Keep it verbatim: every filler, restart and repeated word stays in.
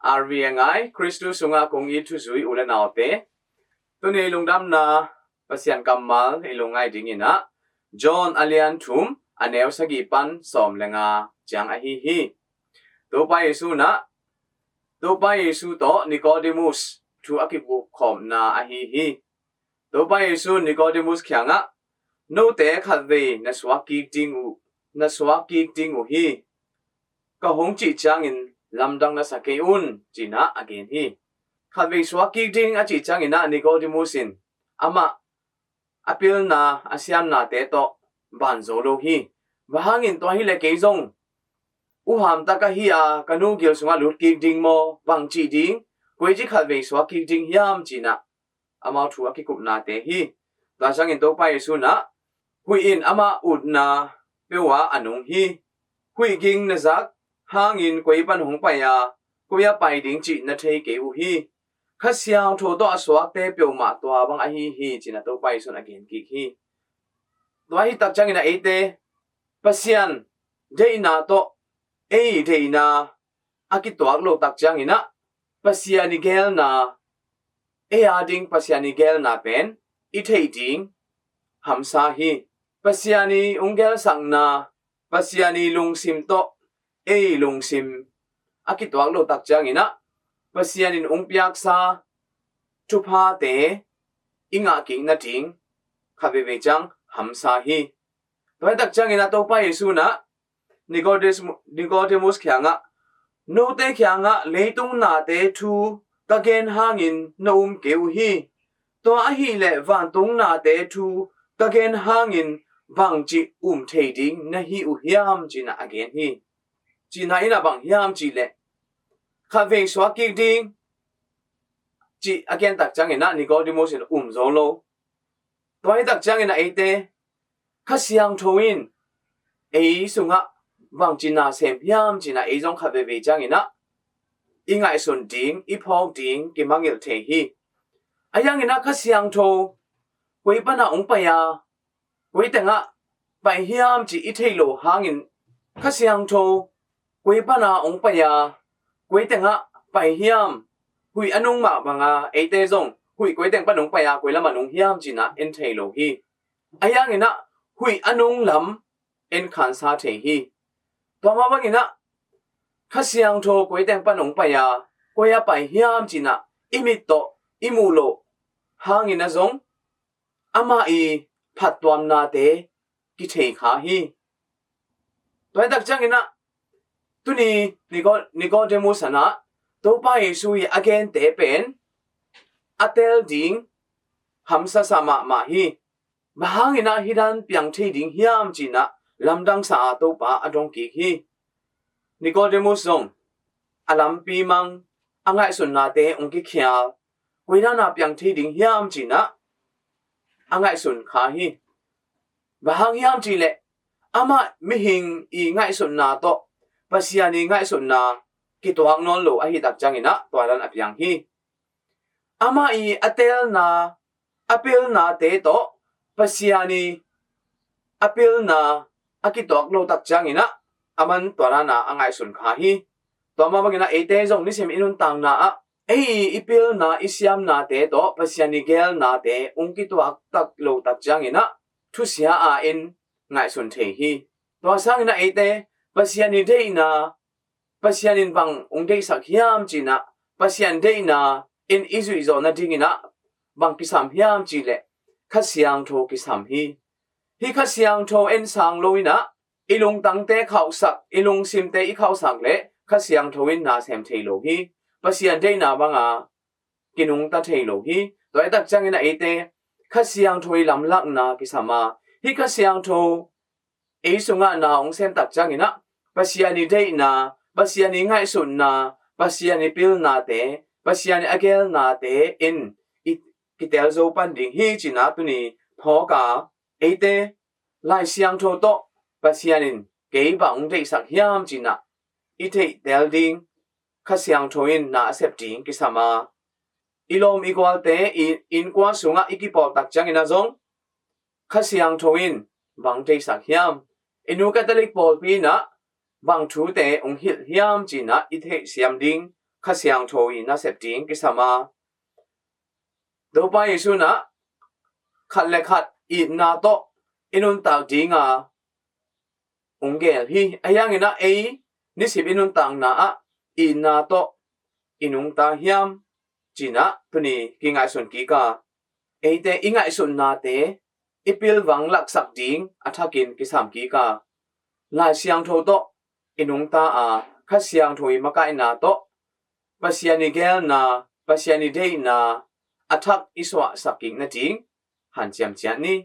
R V A ngai, Khristu sungah kong it thuzui u le naute, tuni lungdamna Pasian kammal i lungngai dingin ah John a lian thum, a neu sagih pan sawm le nga ciang ahi hi. Topa Jesu in ah, Topa Jesu tawh Nicodemus thu a kibukkhawmna ahi hi. Topa Jesu in Nicodemus kiangah, "Note khatvei na suak kik ding uh, na suak kik ding uh hi. Ka hong cih ciangin lamdang na sa kei un," ci-in ah a gen hi. Khatvei suak kik ding a cih ciangin ah Nicodemus in amah a pilna, a siamnate tawh ban zo lo hi. Bang hangin tua hileh kei zong uham tak ahi a, ka nu gil sungah lut kik ding maw, bang cih ding, koi ci khatvei suak kik ding hiam ci-in ah amau thu a kikupnate hi. Tua ciangin Topa Jesu in ah, huih in amah utna peuh ah a nung hi. Huih ging na zak hangin koi pan hong pai a, koi ah pai ding cih na thei kei uh hi. Kha Siangtho tawh a suakte peuhmah tua bang ahi hi, ci-in ah Topa Jesu in a gen kik hi. Tua hi tak ciangin ah eite Pasian deihna tawh ei deihna a kituak lo tak ciangin ah Pasian i geelna, ei a ding Pasian i geelna pen i theih ding hamsa hi. Pasian i hong geelsakna, Pasian i lungsim tawh ei lungsim a kituak lo tak ciangin ah Pasian in hong piaksa thuphate i ngah kik nading khat veivei ciang hamsa hi. Tua hi tak ciangin ah Topa Jesu in ah Nicodemus, Nicodemus kiangah, "Note kiangah leitung nate thu ka gen hangin na um kei uh hi. Tua ahileh vantung nate thu ka gen hangin bangci um thei ding na hi uh hiam?" ci-in ah a gen hi. Cihna in ah bang hiam cihleh, khatvei suak kik ding cih a gen tak ciangin ah Nicodemus in um zo lo. Tua hi tak ciangin ah eite Kha Siangtho in ei sungah bangci na sem hiam ci-in ah ei zong khat veivei ciangin ah i ngaihsun ding, i phawk ding kimangngilh thei hi. Ahi hangin ah Kha Siangtho koi pan ah hong pai a, koi tengah pai hiam cih i theih loh hangin, Kha Siangtho koi pan ah hong pai a, koi tengah pai hiam, huih a nung mah bang a, eite zong huih koi teng pan hong pai a, koi lam ah nung hiam ci-in ah en thei lo hi. Ahi hangin ah huih a nung lam en khansa thei hi. Tua mah bangin ah Kha Siangtho koi teng pan hong pai a, koi ah pai hiam ci-in ah i mit tawh i muh loh hangin ah zong amah i phattuamnate kithei kha hi. Tua hi tak ciangin ah tuni Nico-, Nicodemus in ah Topa Jesu i a gente pen a tel ding hamsasa mahmah hi. Bang hangin ah hih dan piang thei ding hiam ci-in ah lamdangsa a Topa a dong kik hi. Nicodemus zong a lampi mang, a ngaihsutnate hong kikhial, koi dan a piang thei ding hiam ci-in ah a ngaihsun kha hi. Bang hang hiam cihleh amah mihing i ngaihsutna tawh Pasian i ngaihsutna kituak nawn lo ahi tak ciangin ah tua dan a piang hi. Amah i a telna, a pilnate tawh Pasian i a pilna a kituak lo tak ciangin ah aman tua dan a a ngaihsun kha hi. Tua mah bangin ah eite zong nisim i nuntakna ah ei i pilna, i siamnate tawh Pasian i geelnate hong kituak tak lo tak ciangin ah thusia a en ngaihsun thei hi. Tua sangin ah eite Pasian i deihna, Pasian in bang hong deihsak hiam ci-in ah, Pasian deihna in i zuih zawh nadingin ah bang kisam hiam cihleh Kha Siangtho kisam hi. Hih Kha Siangtho en sang lo in ah i lungtangte khauhsak, i lungsimte i khauhsak leh Kha Siangtho in na sem thei lo hi. Pasian deihna bang a kinungta thei lo hi. Tua hi tak ciangin ah eite Kha Siangtho i lamlakna kisam a, hih Kha Siangtho ei sungah na hong sem tak ciangin ah Pasian i deihna, Pasian i ngaihsutna, Pasian i pilnate, Pasian i a geelnate in i kitel zo pan ding hi ci-in ah tuni phawk a, eite Lai Siangtho tawh Pasian in kei bang hong deihsak hiam ci-in ah i theih tel ding Kha Siangtho in na a sep ding kisam a, i lawm i gualte i innkuan sungah i kipawl tak ciangin ah zong Kha Siangtho in bang deihsak hiam, i nu Catholic pawlpi in ah bang thute hong hilh hiam ci-in ah i theihsiam ding Kha Siangtho i nasep ding kisam a, Topa Jesu in ah khat le khat itna tawh i nuntak ding a hong gel hi. Ahi hangin ah ei nisim i nuntakna ah itna tawh i nungta hiam ci-in ah tuni kingaihsun kik a, eite i ngaihsutnate i pilvang laksak ding a thakin kisam kik a, Lai Siangtho tawh i nungta a, Kha Siangtho i makaihna tawh Pasian i geelna, Pasian i deihna a thak i suahsak kik nading hanciam ciat ni.